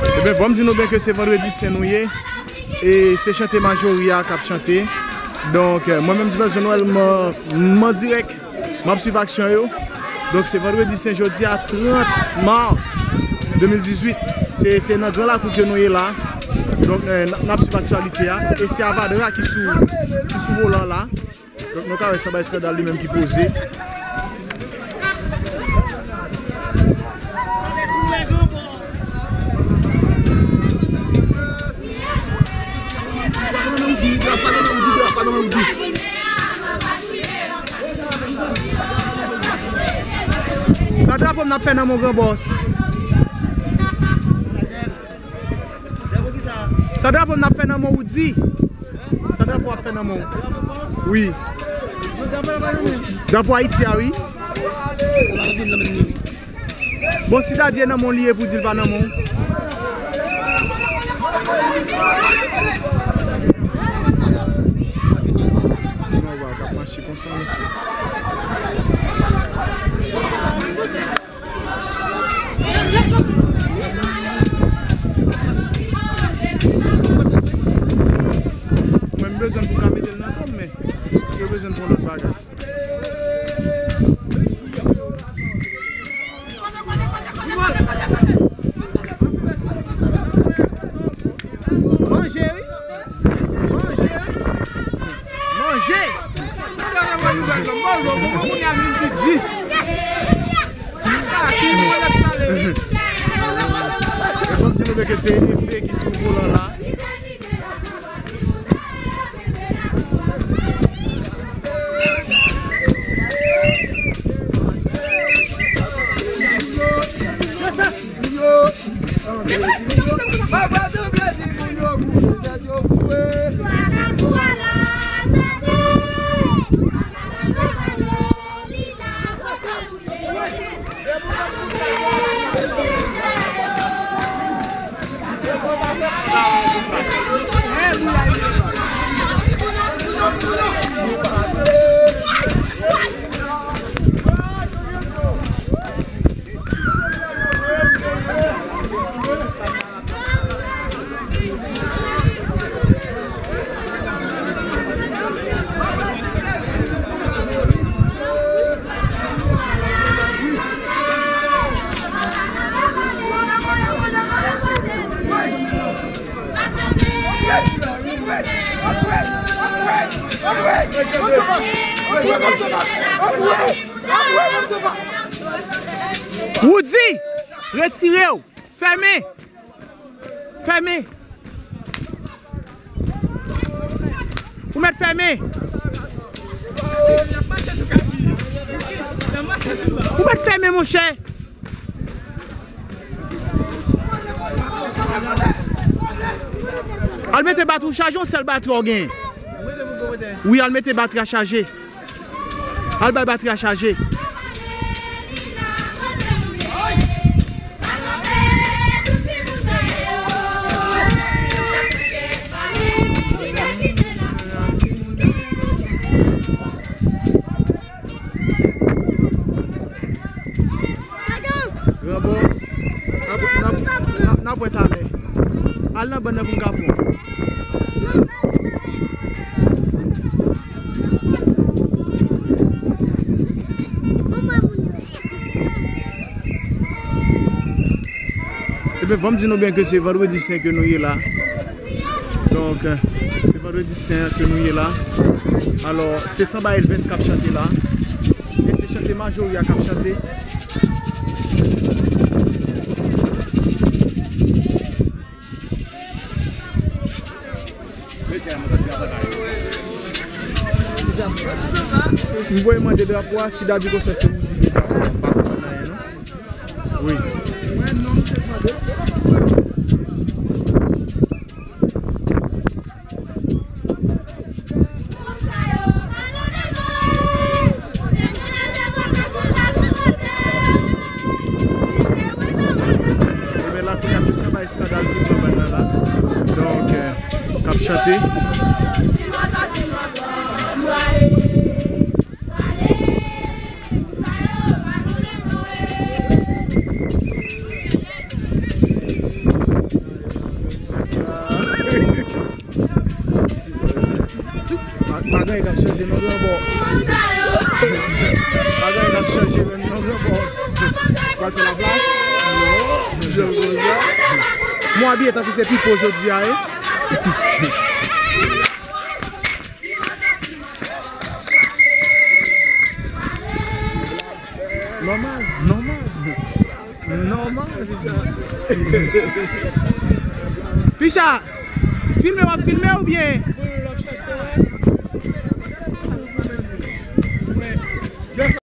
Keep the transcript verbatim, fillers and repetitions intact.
Ebyen, bon, m di nou byen ke se Vandredi Sen nou ye. E se chante Majori a k ap chante. Donk, mwen menm, Dipèsonèl, m, m an dirèk. M ap swiv aksyon yo. Donk, se Vandredi Sen jodi a, trant mas de mil dizuit. Se, se nan Gran Lakou ke nou ye la. Donk, eh, n, n ap swiv aktyalite a. E se Avadra ki sou, ki sou volan la. Donk, nou ka wè Sanba Eskandal li menm ki poze. Sa drapo m n ap fè nan men w, gran bòs. Sa drapo m n ap fè nan men w, Woody. Sa drapo ap fè nan men w. Wi. Drapo Ayiti a, wi. Bon, si Dadye nan men w li ye pou di l pa nan men w. Non, w ap mache konsa, mesye. Mwen, m bezwen pou ka mete l nan do m, men si yo bezwen pou yon lòt bagay. Manje, wi. Manje, wi. Manje. Fò m di nou ke se Efe ki sou volan la. Woody, retire w. Fèmen! Fèmen! Ou mèt fèmen! Ou mèt fèmen, monchè! Al mete batri w chaje, yon sèl batri w genyen. Wi, al mete batri a chaje. Al bay batri a chaje. Gran bòs, n ap, n ap, n ap, n ap wè talè. Al nan bann nan pou m ka pran w. Ebyen, fò m di nou byen ke se Vandredi Sen ke nou ye la. Donk, se Vandredi Sen ke nou ye la. Alò, se Sanba Elvès k ap chante la. E se chante Majori a k ap chante. M voye mande drapo a, si Daddy konsa se ou ki gen drapo a, m pa konprann anyen non. Wi. Ebyen, la kounye a se Sanba Eskandal ki pran bal la la. Donk, euh, k ap chante. Pa gen nèg k ap chanje non, gran bòs. Pa gen nèg k ap chanje menm non, gran bòs. Pral fè laplas? Non, jan konsa. Mwen abiye tankou se Pipo jodi a, wi. Nòmal, nòmal. Nòmal, Picha. Picha, filme, w ap filme oubyen?